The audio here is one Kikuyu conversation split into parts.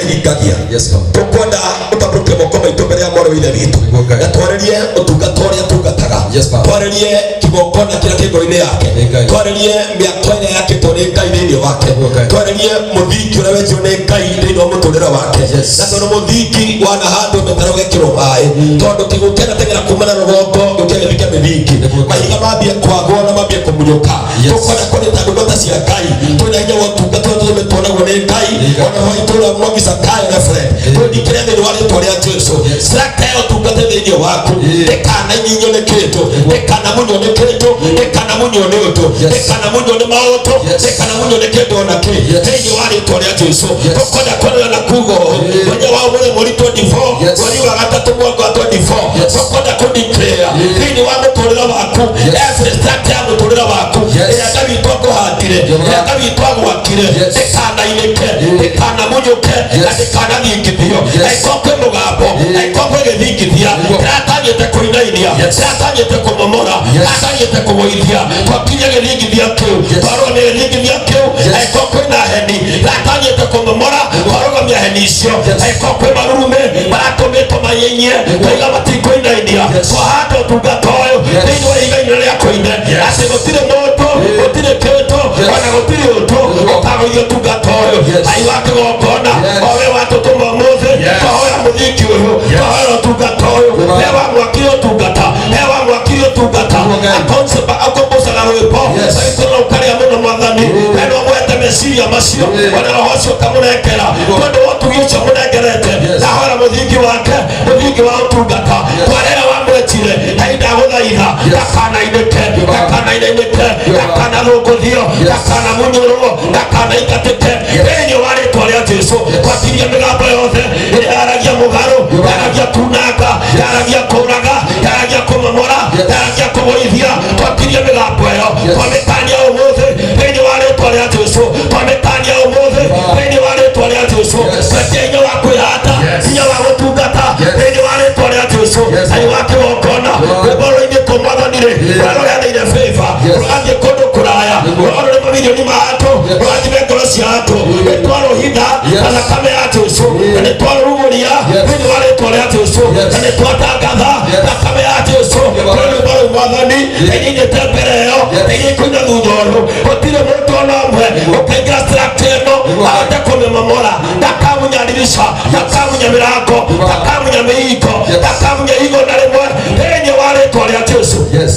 Ĩhingagia. Yes, Lord. Tũkwenda ũtambũrũkie moko maitũ mbere ya mwarĩ wa ithe witũ Nĩguo Ngai. na twarĩrie ũtungata ũrĩa tungataga. Yes, Baba. Twarĩrie kĩgongona kĩrĩa kĩ ngoro-inĩ yake. Nĩ Ngai. Twarĩrie mĩako ĩrĩa yakĩtwo nĩ Ngai thĩinĩ wake. Nĩguo Ngai. Twarĩrie mũthingi ũrĩa wenjirwo nĩ Ngai thĩinĩ wa mũtũrĩre wake. Yes. Na tondũ mũthingi wanahandwo mĩtaro ũgekĩrwo maĩ, tondũ kĩguũ kĩanateng'era kuma na rũgongo gĩũke gĩthike mĩthingi, Nĩguo Ngai. mahiga mambie kwagwo na mambie kũmunyũka. Yes. Tũkwenda kũrĩta ndungata cia Ngai twĩna hinya wa ũtungata ũrĩa tũtũmĩtwo naguo nĩ Ngai. Ngai. Ona ho itũra Mwangi Zakayo Reverend, twĩndikĩre thĩinĩ wa rĩtwa rĩa Jesu. Yes. Structure ya ũtungata thĩinĩ waku ndĩkananyinywo nĩ kĩndũ, ndĩkanamunywo nĩ kĩndũ, ndĩkanamunywo nĩ ũndũ, Yes. ndĩkanamunywo nĩ maũndũ, Yes. ndĩkanamunywo nĩ kĩndũ ona kĩ Yes. thĩinĩ wa rĩtwa rĩa Jesu. Yes. Tũkwenda kwarĩra na kuga ũũ mũthenya wa ũmũthĩ mweri 24, Yes. mweri wa gatatũ mwaka wa 24, Yes. tũkwenda kũdeclare thĩinĩ wa mũtũrĩre waku Yes. every structure ya mũtũrĩre waku Yes. ĩrĩa Ngai witũ akũhandire, ĩrĩa Ngai witũ agwakire, Yes. ndĩkanainĩke, ndĩkanamunyũke na Yes. ndĩkanathingithio. Yes. Angĩkorwo kwĩ mũgambo, angĩkorwo kwĩ gĩthingithia kĩratanyĩte kũinainia, Yes. kĩratanyĩte kũmomora, Yes. kĩratanyĩte kũgũithia, twakinya gĩthingithia kĩu, Yes. twarũa nĩ gĩthingithia kĩu. Yes. Angĩkorwo kwĩna heni ratanyĩte kũmomora, twarũgamia heni icio. Yes. Angĩkorwo kwĩ marurumĩ maratũmĩtwo manyenye, twaiga matikũinainia. Yes. Twahanda ũtungata ũyũ Yes. thĩinĩ wa ihiga inene rĩa kũine Yes. atĩ gũtirĩ mũndũ, gũtirĩ kĩndũ, Yes. ona gũtirĩ ũndũ ũkagũithia ũtungata ũyũ. Yes. Ngai wa kĩgongona, Yes. o we watũtũma ũmũthĩ, Yes. twahoya mũthingi ũyũ, Yes. twahoya ũtungata ũyũ. Yes. We wamwakire ũtungata, we wamwakire ũtungata. Nĩguo Ngai. Akombocaga rwĩmbo Yes. agĩtũra ũkarĩa mũno mwathani. We no mwete meciria macio, Yes. ona roho ũcio ũkamũnengera tondũ wa ũtugi ũcio mũnengerete. Yes. Ndahoera mũthingi wake, mũthingi wa ũtungata twarera wamwetire. Ngai ndagũthaitha ndakanainĩke, ndakanainĩke, ndakanathũngũthio, ndakanamunyũrwo, ndakanaingatĩke thĩinĩ wa rĩtwa rĩa Jesu. Twatiria mĩgambo yothe ĩrĩa yaragia mũgarũ, yaragia kunanga, yaragia kũraga, yaragia kũmomora, yaragia kũgũithia. Twatiria mĩgambo ĩyo, twamĩkania ũmũthĩ thĩinĩ wa rĩtwa rĩa Jesu. Twamĩkania ũmũthĩ thĩinĩ wa rĩtwa rĩa Jesu. Yes. Twetia hinya wa kwĩhanda, Yes. hinya wa gũtungata Yes. thĩinĩ wa rĩtwa rĩa Jesu. Yes. Ngai wa kĩgongona, rwĩmbo rũinĩtwo mwathani rĩ, rũrĩa rũreanĩire favor, Yes. rũrathiĩ kũndũ kũraya, Nĩguo. rũrĩa mamirioni ma andũ, Yes. rũrathime ngoro cia andũ. Nĩ twarũhitha Yes. na thakame ya Jesu, na nĩ twarũrugũria Yes. thĩinĩ wa rĩtwa rĩa Jesu, Yes. na nĩ twatangatha Yes. thakame ya Jesu. Yes. Rũrĩa rwĩmbo rũu mwathani ĩnyinĩte mbere ĩyo, Yes. ĩgĩkũina thutha ũyũ, gũtirĩ mũndũ ona ũmwe ũkaingĩra structure ĩno ahote kũmĩmomora. Ndakamunya ndirica, ndakamunya mĩrango, ndakamunya mĩhingo, Yes. ndakamunya ihigo na rĩmwe thĩinĩ wa rĩtwa rĩa Jesu. Yes.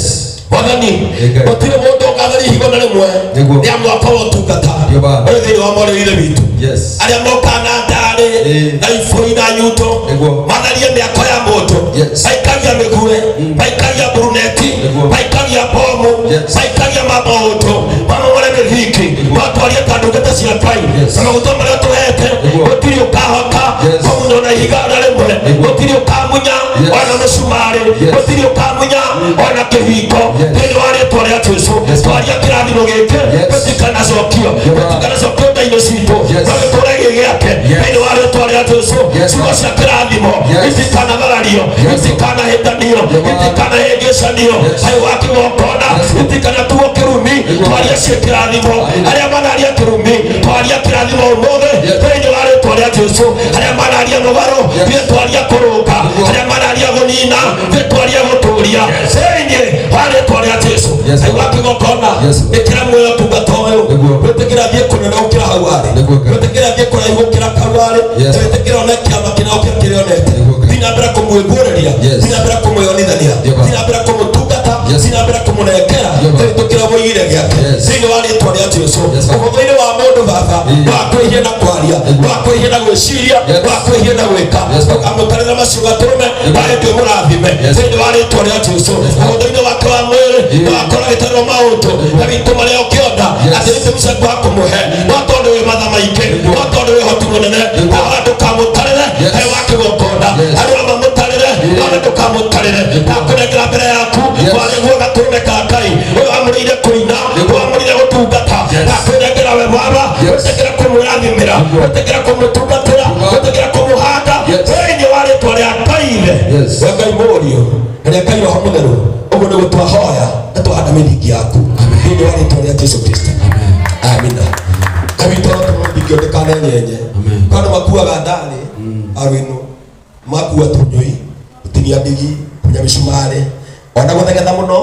Mwathani, Ngai. gũtirĩ mũndũ ũngatharia ihigo na rĩmwe Nĩguo. rĩa mwaka wa ũtungata Ndio Baba. ũyũ thĩinĩ wa mwarĩ wa ithe witũ. Yes. Arĩa mokaga na ndarĩ Ĩĩ. na ibũi na nyundo Nĩguo. matharie mĩako ya mũndũ, Yes. maikagia mĩguĩ, maikagia buruneti, Nĩguo. maikagia bomu, Yes. maikagia maũndũ mamomore mĩthingi. Matwarie ta ndungata cia Ngai Yes. na maguta marĩa tũhete, Nĩguo. gũtirĩ ũkahota Yes. kũmunya ona ihiga ona rĩmwe. Nĩguo. Gũtirĩ ũkamunya Yes. ona mũcumarĩ, Yes. gũtirĩ ũkamunya ona kĩhingo Yes. thĩinĩ wa rĩtwa rĩa Jesu. Yes. Twaria kĩrathimo gĩkĩ Yes. gũtikanacokio, Yes. gũtikanacokio nda-inĩ citũ, Yes. no gĩtũre gĩ gĩake Yes. thĩinĩ wa rĩtwa rĩa Jesu. Yes. Ciugo cia kĩrathimo Yes. itikanagarario, Yes. itikanahĩtanio, Yes. itikanahĩngĩcanio. Yes. Ngai wa kĩgongona, Yes. itikanatuo kĩrumi. Nĩguo. Twaria ciĩ kĩrathimo. Amen. Arĩa manaria kĩrumi, twaria kĩrathimo ũmũthĩ Yes. thĩinĩ wa rĩtwa rĩa Jesu. Arĩa manaria mũgarũ, Yes. ithuĩ twaria kũrũnga. Nĩguo. Arĩa manaria gũnina, ithuĩ twaria gũtũria thĩinĩ wa rĩtwa rĩa Jesu. Yes. Ngai wa kĩgongona, Yes. ĩkĩra muoyo ũtungata ũyũ. Nĩguo. Wĩtĩkĩra thiĩ kũnene gũkĩra hau arĩ, Nĩguo Ngai. wĩtĩkĩra thiĩ kũraihu gũkĩra kau arĩ, Yes. wĩtĩkĩra one kĩama kĩna gũkĩra kĩrĩa onete. Nĩguo Ngai. Thiĩ na mbere kũmwĩguũrĩria, Yes. thiĩ na mbere kũmwĩonithania, Ndio Baba. thiĩ na mbere kũmũtungata, Yes. thiĩ na mbere kũmũnengera Ndio Baba. kĩrĩa mũigire gĩake Yes. thĩinĩ wa rĩtwa rĩa Jesu. Yes, Baba. Ũhũthũ-inĩ wa mũndũ baba, Ĩĩ. wakwĩhia na kwaria, Nĩguo. wakwĩhia na gwĩciria, Yes. wakwĩhia na gwĩka, Yes, Baba. amũtarĩra macio gatũrũme Nĩguo. waende ũmũrathime Yes. thĩinĩ wa rĩtwa rĩa Jesu. Yes, Baba. Ũhũthũ-inĩ wake wa mwĩrĩ Ĩĩ. wakorwo agĩtarĩrwo maũndũ na witũ marĩa ũkĩonda Yes. atĩ nĩ mũcango wa kũmũhe, no tondũ wĩ matha maingĩ, Nĩguo. no tondũ wĩ ũhoti mũnene, Nĩguo. na ndũkamũtarĩre. Yes. Ngai wa kĩgongona, Yes. arĩa mamũtarĩre, Ĩĩ. no ndũkamũtarĩre. Ndakũnengera mbere yaku Yes. warĩguo gatũrũme ka Ngai ũyũ wamũrĩire kũina, Nĩguo. wamũrĩire gũtungata. Yes. Ndakũnengera we Baba, Yes. wĩtĩkĩra kũmũrathimĩra, Nĩguo. wĩtĩkĩra kũmũtungatĩra, Nĩguo. wĩtĩkĩra kũmũhanda Yes. thĩinĩ wa rĩtwa rĩa Ngai Ithe, Yes. wa Ngai Mũriũ na rĩa Ngai Roho Mũtheru. Ũguo nĩguo twahoya na twahanda mĩthingi yaku thĩinĩ wa rĩtwa rĩa Jesu Kristo, amina. Kabitoro tũmũthingi ũndĩkanenyenye Amen. kana Makuaga ndarĩ arwĩno makua tũnyũi gũtinia ndigi kũnya mĩcumarĩ ona gũthegetha mũno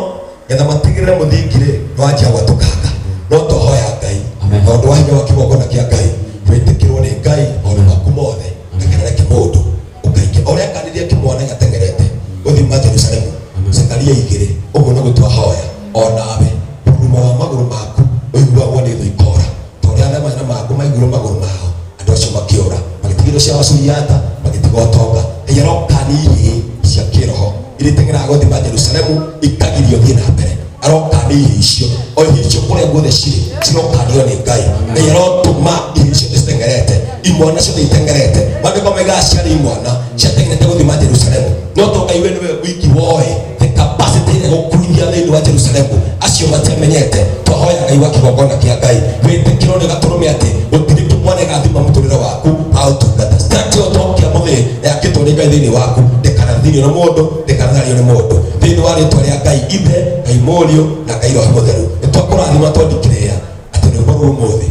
getha matigĩrĩre mũthingi rĩ nĩwanjia gwatũkanga. No twahoya Ngai Amen. tondũ wa hinya wa kĩgongona kĩa Ngai wĩtĩkĩrwo nĩ Ngai maũndũ maku mothe ndakareke mũndũ ũkaingĩ ũrĩa kanirie kĩmwana gĩateng'erete gũthima Jerusalemu Zekaria 2 ũguo nĩguo twahoya onawe mũrurumo wa magũrũ maku ũiguagwo nĩ thũ ikora ta ũrĩa arĩa maina maku maiguire magũrũ mao andũ acio makĩũra magĩtiga indo cia Asuriata magĩtiga ũtonga. Ngai arokania ihĩĩ cia kĩroho iria iteng'eraga gũthima Jerusalemu ikagirio thiĩ na mbere. Arokania ihĩĩ icio o ihĩĩ icio kũrĩa guothe cirĩ cirokanio nĩ Ngai. Ngai arotũma ihĩĩ ciothe citeng'erete imwana ciothe iteng'erete maandĩko maigaga ciarĩ imwana ciateng'erete gũthima Jerusalemu no to Ngai we nĩwe wiki woĩ the capacity ĩrĩa gũkuithia thĩinĩ wa Jerusalemu acio matiamenyete. Twahoya Ngai wa kĩgongona kĩa Ngai wĩtĩkĩrwo nĩ gatũrũme atĩ gũtirĩ kĩmwana gĩgathima mũtũrĩre waku wa ũtungata. Structure kĩa mũthĩ yakĩtwo nĩ Ngai thĩinĩ waku ndĩkanathirio nĩ mũndũ ndĩkanathario nĩ mũndũ thĩinĩ wa rĩtwa rĩa Ngai Ithe Ngai Mũriũ na Ngai Roho Mũtheru. Nĩtwakũrathima twandikĩrĩra atĩ rwĩmbo rũrũ ũmũthĩ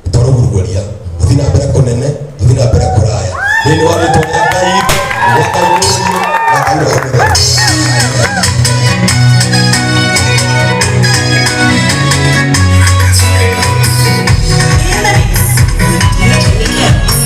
nĩtwarũguruguria gũthiĩ na mbere kũnene gũthiĩ na mbere kũraya thĩinĩ wa rĩtwa rĩa Ngai Ithe rĩa Ngai Mũriũ na Ngai Roho Mũtheru. In the mix with DJ Kels.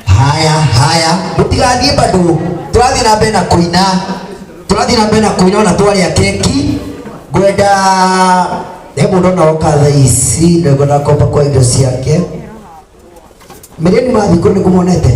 Haya haya, mutigathiĩ bado, tũrathiĩ na mbere na kũina, tũrathiĩ na mbere na kũina ona twarĩa keki. Ngwenda he mũndũ ona oka thaa ici ndegwenda komba kwa indo ciake. Mĩrĩni mathiĩ kũrĩ nĩkũmonete?